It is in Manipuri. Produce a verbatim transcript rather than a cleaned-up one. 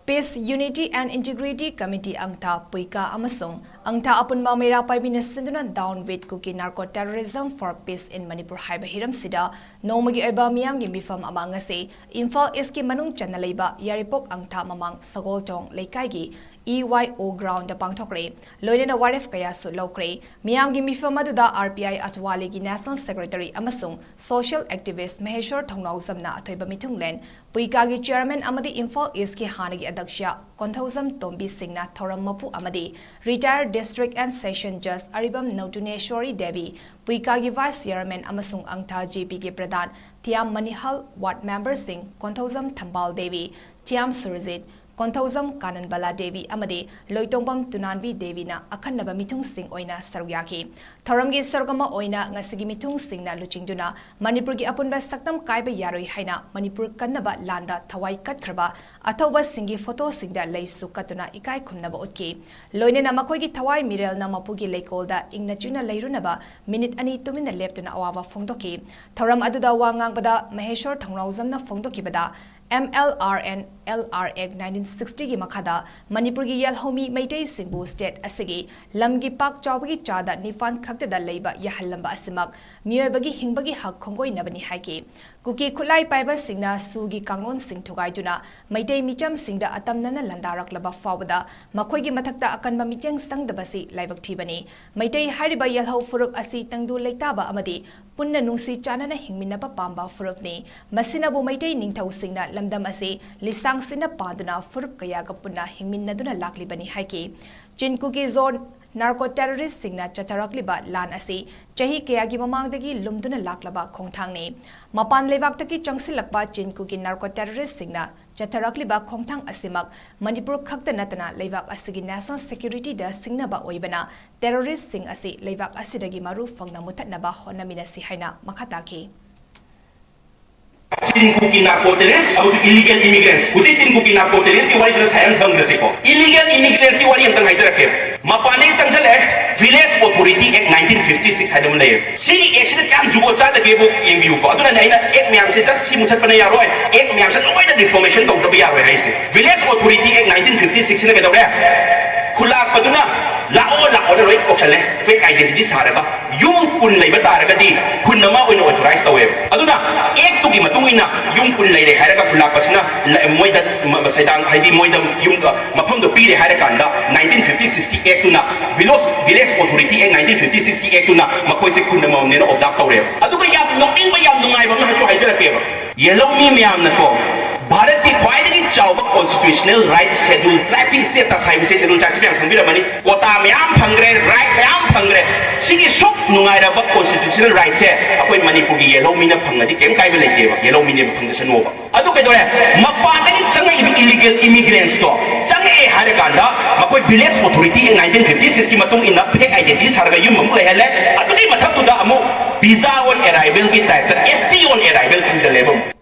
Peace, Unity and Integrity Committee ꯑꯪꯊꯥ ꯄꯨꯏꯀꯥ ꯑꯃꯁꯨꯡ ꯑꯪꯊꯥ ꯑꯄꯨꯟꯕ ꯃꯩꯔꯥ ꯄꯥꯏꯕꯤꯅ ꯁꯤꯟꯗꯨꯅ Down with Kuki Narco Terrorism for Peace in Manipur ꯍꯥꯏꯕ ꯍꯤꯔꯝꯁꯤꯗ ꯅꯣꯡꯃꯒꯤ ꯑꯣꯏꯕ ꯃꯤꯌꯥꯝꯒꯤ ꯃꯤꯐꯝ ꯑꯃ ꯉꯁꯤ ꯏꯝꯐꯥꯜ ꯏꯁꯀꯤ ꯃꯅꯨꯡ ꯆꯟꯅ ꯂꯩꯕ ꯌꯥꯏꯔꯤꯄꯣꯛ ꯑꯪꯊꯥ ꯃꯃꯥꯡ ꯁꯒꯣꯜꯊꯣꯡ ꯂꯩꯀꯥꯏꯒꯤ E Y O ground ꯗ ꯄꯥꯡꯊꯣꯛꯈ꯭ꯔꯦ꯫ ꯂꯣꯏꯅꯅ ꯋꯥꯔꯦꯞ ꯀꯌꯥꯁꯨ ꯂꯧꯈ꯭ꯔꯦ꯫ ꯃꯤꯌꯥꯝꯒꯤ ꯃꯤꯐꯝ ꯑꯗꯨꯗ R P I ꯑꯆꯋꯥꯂꯤꯒꯤ National Secretary ꯑꯃꯁꯨꯡ social activist ꯃꯍꯦꯁ꯭ꯋꯔ ꯊꯧꯅꯥꯎꯖꯝꯅ ꯑꯊꯣꯏꯕ ꯃꯤꯊꯨꯡꯂꯦꯟ, ꯄꯨꯏꯀꯥꯒꯤ chairman ꯑꯃꯗꯤ ꯏꯝꯐꯥꯜ ꯏꯁꯀꯤ ꯍꯥꯟꯅꯒꯤ ꯑꯗ꯭ꯌꯛꯁ ꯀꯣꯟꯊꯧꯖꯝ ꯇꯣꯝꯕꯤ ꯁꯤꯡꯅ ꯊꯧꯔꯝ ꯃꯄꯨ ꯑꯃꯗꯤ retired district and session judge Aribam ꯅꯧꯇꯨꯅꯦꯁ꯭ꯋꯔꯤ Devi, ꯄꯨꯏꯀꯥꯒꯤ vice chairman ꯑꯃꯁꯨꯡ ꯑꯪꯊꯥ G P ꯒꯤ ꯄ꯭ꯔꯙꯥꯟ ꯊꯤꯌꯥꯝ ꯃꯅꯤꯍꯜ, ward member ꯁꯤꯡ ꯀꯣꯟꯊꯧꯖꯝ ꯊꯝꯕꯥꯜ ꯗꯦꯕꯤ, ꯊꯤꯌꯥꯝ ꯁꯨꯔꯖꯤꯠ, ꯀꯣꯟꯊꯧꯖꯝ ꯀꯥꯅꯟꯕꯂꯥ ꯗꯦꯕꯤ ꯑꯃꯗꯤ ꯂꯣꯏꯇꯣꯡꯕꯝ ꯇꯨꯅꯥꯟꯕꯤ ꯗꯦꯕꯤꯅ ꯑꯈꯟꯅꯕ ꯃꯤꯊꯨꯡꯁꯤꯡ ꯑꯣꯏꯅ ꯁꯔꯨꯛ ꯌꯥꯈꯤ꯫ ꯊꯧꯔꯝꯒꯤ ꯁꯔꯨꯛ ꯑꯃ ꯑꯣꯏꯅ ꯉꯁꯤꯒꯤ ꯃꯤꯊꯨꯡꯁꯤꯡꯅ ꯂꯨꯆꯤꯡꯗꯨꯅ ꯃꯅꯤꯄꯨꯔꯒꯤ ꯑꯄꯨꯟꯕ ꯁꯛꯇꯝ ꯀꯥꯏꯕ ꯌꯥꯔꯣꯏ ꯍꯥꯏꯅ ꯃꯅꯤꯄꯨꯔ ꯀꯟꯅꯕ ꯂꯥꯟꯗ ꯊꯋꯥꯏ ꯀꯠꯈ꯭ꯔꯕ ꯑꯊꯧꯕꯁꯤꯡꯒꯤ photo ꯁꯤꯡꯗ ꯂꯩꯁꯨ ꯀꯠꯇꯨꯅ ꯏꯀꯥꯏ ꯈꯨꯝꯅꯕ ꯎꯠꯈꯤ꯫ ꯂꯣꯏꯅꯅ ꯃꯈꯣꯏꯒꯤ ꯊꯋꯥꯏ ꯃꯤꯔꯦꯜꯅ ꯃꯄꯨꯒꯤ ꯂꯩꯀꯣꯜꯗ ꯏꯪꯅ ꯆꯤꯛꯅ ꯂꯩꯔꯨꯅꯕ ꯃꯤꯅꯤꯠ ꯑꯅꯤ ꯇꯨꯃꯤꯟꯅ ꯂꯦꯞꯇꯨꯅ ꯑꯋꯥꯕ ꯐꯣꯡꯗꯣꯛꯈꯤ꯫ ꯊꯧꯔꯝ ꯑꯗꯨꯗ ꯋꯥ ꯉꯥꯡꯕꯗ ꯃꯍꯦꯁ꯭ꯋꯔ ꯊꯧꯅꯥꯎꯖꯝꯅ ꯐꯣꯡꯗꯣꯛꯈꯤꯕꯗ, M L R and L R Act nineteen sixty ꯒꯤ ꯃꯈꯥꯗ ꯃꯅꯤꯄꯨꯔꯒꯤ ꯌꯦꯜꯍꯧꯃꯤ ꯃꯩꯇꯩꯁꯤꯡꯕꯨ state ꯑꯁꯤꯒꯤ ꯂꯝꯒꯤ ꯄꯥꯛ ꯆꯥꯎꯕꯒꯤ ꯆꯥꯗ ꯅꯤꯄꯥꯟ ꯈꯛꯇꯗ ꯂꯩꯕ ꯌꯥꯍꯜꯂꯝꯕ ꯑꯁꯤꯃꯛ ꯃꯤꯑꯣꯏꯕꯒꯤ ꯍꯤꯡꯕꯒꯤ ꯍꯛ ꯈꯣꯡꯒꯣꯏꯅꯕꯅꯤ ꯍꯥꯏꯈꯤ꯫ ꯀꯨꯀꯤ ꯈꯨꯠꯂꯥꯏ ꯄꯥꯏꯕꯁꯤꯡꯅ ꯁꯨꯒꯤ ꯀꯥꯡꯂꯣꯟꯁꯤꯡ ꯊꯨꯒꯥꯏꯗꯨꯅ ꯃꯩꯇꯩ ꯃꯤꯆꯝꯁꯤꯡꯗ ꯑꯇꯝꯅꯅ ꯂꯥꯟꯗꯥꯔꯛꯂꯕ ꯐꯥꯎꯕꯗ ꯃꯈꯣꯏꯒꯤ ꯃꯊꯛꯇ ꯑꯀꯟꯕ ꯃꯤꯠꯌꯦꯡ ꯆꯪꯗꯕꯁꯤ ꯂꯥꯏꯕꯛ ꯊꯤꯕꯅꯤ꯫ ꯃꯩꯇꯩ ꯍꯥꯏꯔꯤꯕ ꯌꯦꯜꯍꯧ ꯐꯨꯔꯨꯞ ꯑꯁꯤ ꯇꯪꯗꯨ ꯂꯩꯇꯥꯕ ꯑꯃꯗꯤ ꯄꯨꯟꯅ ꯅꯨꯡꯁꯤ ꯆꯥꯟꯅꯅ ꯍꯤꯡꯃꯤꯟꯅꯕ ꯄꯥꯝꯕ ꯐꯨꯔꯨꯞꯅꯤ꯫ ꯃꯁꯤꯅꯕꯨ ꯃꯩꯇꯩ ꯅꯤꯡꯊꯧꯁꯤꯡꯅ ꯂꯝꯗꯝ ꯑꯁꯤ ꯂꯤꯁꯥꯡꯁꯤꯟꯅ ꯄꯥꯟꯗꯨꯅ ꯐꯨꯔꯨꯞ ꯀꯌꯥꯒ ꯄꯨꯟꯅ ꯍꯤꯡꯃꯤꯟꯅꯗꯨꯅ ꯂꯥꯛꯂꯤꯕꯅꯤ ꯍꯥꯏꯈꯤ꯫ ꯆꯤꯟ ꯀꯨꯀꯤ ꯖꯣꯟ narco terrorist ꯁꯤꯡꯅ ꯆꯠꯊꯔꯛꯂꯤꯕ ꯂꯥꯟ ꯑꯁꯤ ꯆꯍꯤ ꯀꯌꯥꯒꯤ ꯃꯃꯥꯡꯗꯒꯤ ꯂꯨꯝꯗꯨꯅ ꯂꯥꯛꯂꯕ ꯈꯣꯡꯊꯥꯡꯅꯤ꯫ ꯃꯄꯥꯟ ꯂꯩꯕꯥꯛꯇꯒꯤ ꯆꯪꯁꯤꯜꯂꯛꯄ ꯆꯤꯟ ꯀꯨꯀꯤ narco terrorist ꯁꯤꯡꯅ ꯆꯠꯊꯔꯛꯂꯤꯕ ꯈꯣꯡꯊꯥꯡ ꯑꯁꯤꯃꯛ ꯃꯅꯤꯄꯨꯔ ꯈꯛꯇ ꯅꯠꯇꯅ ꯂꯩꯕꯥꯛ ꯑꯁꯤꯒꯤ national security ꯗ ꯁꯤꯡꯅꯕ ꯑꯣꯏꯕꯅ terrorist ꯁꯤꯡ ꯑꯁꯤ ꯂꯩꯕꯥꯛ ꯑꯁꯤꯗꯒꯤ ꯃꯔꯨ ꯐꯪꯅ ꯃꯨꯊꯠꯅꯕ ꯍꯣꯠꯅꯃꯤꯟꯅꯁꯤ ꯍꯥꯏꯅ ꯃꯈꯥ ꯇꯥꯈꯤ꯫ ꯆꯤꯟꯀꯨꯀꯤ ꯅꯥꯔꯀꯣ ꯇꯦꯔꯤꯁ ꯑꯃꯁꯨꯡ ꯏꯂꯤꯒꯦꯜ ꯏꯃꯤꯒ꯭ꯔꯦꯟꯁ, ꯍꯧꯖꯤꯛ ꯆꯤꯟꯀꯨꯀꯤ ꯅꯥꯔꯀꯣ ꯇꯦꯔꯤꯁꯀꯤ ꯋꯥꯔꯤꯗꯨꯅ ꯁꯥꯏ ꯑꯃ ꯊꯝꯈ꯭ꯔꯁꯤꯀꯣ꯫ ꯏꯂꯤꯒꯦꯜ ꯏꯃꯤꯒ꯭ꯔꯦꯟꯁꯀꯤ ꯋꯥꯔꯤ ꯑꯝꯇꯪ ꯍꯥꯏꯖꯔꯛꯀꯦ꯫ ꯃꯄꯥꯟꯗꯒꯤ ꯆꯪꯁꯤꯜꯂꯛꯑꯦ, ꯚꯤꯂꯦꯖ ꯑꯣꯊꯣꯔꯤꯇꯤ ꯑꯦꯛ ꯅꯥꯏꯟꯇꯤꯟ ꯐꯤꯐꯇꯤ ꯁꯤꯛꯁ ꯍꯥꯏꯅ ꯑꯃ ꯂꯩꯌꯦ꯫ ꯁꯤꯒꯤ ꯑꯦꯛꯁꯤꯗ ꯀꯌꯥꯝ ꯖꯨꯒꯣꯠ ꯆꯥꯗꯒꯦꯕꯨ ꯌꯦꯡꯕꯤꯌꯨꯀꯣ꯫ ꯑꯗꯨꯅꯅꯦ ꯑꯩꯅ ꯑꯦꯛ ꯃꯌꯥꯝꯁꯦ ꯖꯁ ꯁꯤ ꯃꯨꯊꯠꯄꯅ ꯌꯥꯔꯣꯏ, ꯑꯦꯛ ꯃꯌꯥꯝꯁꯦ ꯂꯣꯏꯅ ꯔꯤꯐꯣꯔꯃꯦꯁꯟ ꯇꯧꯗꯕ ꯌꯥꯔꯣꯏ ꯍꯥꯏꯁꯦ꯫ ꯚꯤꯂꯦꯖ ꯑꯣꯊꯣꯔꯤꯇꯤ ꯑꯦꯛ ꯅꯥꯏꯟꯇꯤꯟ ꯐꯤꯐꯇꯤ ꯁꯤꯛꯁꯁꯤꯅ ꯀꯩꯗꯧꯔꯦ? ꯈꯨꯂꯥꯛꯄꯗꯨꯅ ꯂꯥꯛꯑꯣ ꯂꯥꯛꯑꯣꯅ ꯂꯣꯏ ꯀꯧꯁꯜꯂꯦ, ꯐꯦꯛ ꯑꯥꯏꯗꯦꯟꯇꯤꯇꯤ ꯁꯥꯔꯒ꯫ ꯌꯨꯝ ꯀꯨꯟ ꯂꯩꯕ ꯇꯥꯔꯒꯗꯤ ꯈꯨꯟ ꯑꯃ ꯑꯣꯏꯅ ꯑꯣꯊꯣꯔꯥꯏꯁ ꯇꯧꯋꯦꯕ꯫ ꯑꯗꯨꯅ ꯑꯦꯛꯇꯨꯒꯤ ꯃꯇꯨꯡ ꯏꯟꯅ ꯌꯨꯝ ꯀꯨꯟ ꯂꯩꯔꯦ ꯍꯥꯏꯔꯒ ꯈꯨꯂꯥꯛꯄꯁꯤꯅ ꯂ-, ꯃꯣꯏꯗ ꯃ-, ꯃꯁꯩꯗꯥꯡ, ꯍꯥꯏꯗꯤ ꯃꯣꯏꯗ ꯌꯨꯝ, ꯑ, ꯃꯐꯝꯗꯣ ꯄꯤꯔꯦ ꯍꯥꯏꯔ ꯀꯥꯟꯗ ꯅꯥꯏꯟꯇꯤꯟ ꯐꯤꯐꯇꯤ ꯁꯤꯛꯁꯀꯤ ꯑꯦꯛꯇꯨꯅ, ꯚꯤꯂꯣꯁ-, ꯚꯤꯂꯦꯖ ꯑꯣꯊꯣꯔꯤꯇꯤ ꯑꯦꯛ ꯅꯥꯏꯟꯇꯤꯟ ꯐꯤꯐꯇꯤ ꯁꯤꯛꯁꯀꯤ ꯑꯦꯛꯇꯨꯅ ꯃꯈꯣꯏꯁꯦ ꯈꯨꯟ ꯑꯃꯃꯝꯅꯦꯅ ꯑꯣꯕꯖꯥꯔꯚ ꯇꯧꯔꯦꯕ꯫ ꯑꯗꯨꯒ ꯌꯥꯝ ꯅꯣꯛꯅꯤꯡꯕ, ꯌꯥꯝ ꯅꯨꯡꯉꯥꯏꯕ ꯑꯃꯁꯨ ꯍꯥꯏꯖꯔꯛꯀꯦꯕ꯫ ꯌꯦꯜꯍꯧꯃꯤ ꯃꯌꯥꯝꯅꯀꯣ, ꯚꯥꯔꯠꯀꯤ ꯈ꯭ꯋꯥꯏꯗꯒꯤ ꯆꯥꯎꯕ ꯀꯣꯟꯁꯇꯤꯇ꯭ꯌꯨꯁꯅꯦꯜ ꯔꯥꯏꯠ ꯁꯦꯗꯨꯜ ꯇ꯭ꯔꯥꯏꯕꯀꯤ ꯁ꯭ꯇꯦꯠꯇ ꯁꯥꯏꯕꯁꯦ, ꯁꯦꯗꯨꯜ ꯇ꯭ꯔꯥꯏꯕꯁꯦ ꯃꯌꯥꯝ ꯈꯪꯕꯤꯔꯝꯃꯅꯤ꯫ ꯀꯣꯇꯥ ꯃꯌꯥꯝ ꯐꯪꯈ꯭ꯔꯦ, ꯔꯥꯏꯠ ꯃꯌꯥꯝ ꯐꯪꯈ꯭ꯔꯦ꯫ ꯁꯤꯒꯤ ꯁꯨꯛ ꯅꯨꯡꯉꯥꯏꯔꯕ ꯀꯣꯟꯁꯇꯤꯇ꯭ꯌꯨꯁꯅꯦꯜ ꯔꯥꯏꯠꯁꯦ ꯑꯩꯈꯣꯏ ꯃꯅꯤꯄꯨꯔꯒꯤ ꯌꯦꯜꯍꯧꯃꯤꯅ ꯐꯪꯉꯗꯤ ꯀꯩꯝ ꯀꯥꯏꯕ ꯂꯩꯇꯦꯕ, ꯌꯦꯜꯍꯧꯃꯤꯅꯦꯕ ꯐꯪꯖꯁꯅꯨꯕ꯫ ꯑꯗꯨ ꯀꯩꯗꯧꯔꯦ? ꯃꯄꯥꯟꯗꯒꯤ ꯆꯪꯉꯛꯏꯕ ꯏꯂꯤꯒꯦꯜ ꯏꯃꯤꯒ꯭ꯔꯦꯟꯁꯇꯣ ꯆꯪꯉꯛꯑꯦ ꯍꯥꯏꯔ ꯀꯥꯟꯗ ꯃꯈꯣꯏ ꯚꯤꯂꯦꯖ ꯑꯣꯊꯣꯔꯤꯇꯤ ꯑꯦꯛ ꯅꯥꯏꯟꯇꯤꯟ ꯐꯤꯐꯇꯤ ꯁꯤꯛꯁꯀꯤ ꯃꯇꯨꯡ ꯏꯟꯅ ꯐꯦꯛ ꯑꯥꯏꯗꯦꯟꯇꯤꯇꯤ ꯁꯥꯔꯒ ꯌꯨꯝ ꯑꯃꯨꯛ ꯂꯩꯍꯜꯂꯦ꯫ ꯑꯗꯨꯒꯤ ꯃꯊꯛꯇꯨꯗ ꯑꯃꯨꯛ ꯚꯤꯖꯥ ꯑꯣꯟ ꯑꯦꯔꯥꯏꯚꯦꯜꯒꯤ ꯇꯥꯏꯞꯇ ꯑꯦꯁ ꯇꯤ ꯑꯣꯟ ꯑꯦꯔꯥꯏꯚꯦꯜ ꯊꯝꯖꯜꯂꯦꯕ ꯑꯃꯨꯛ꯫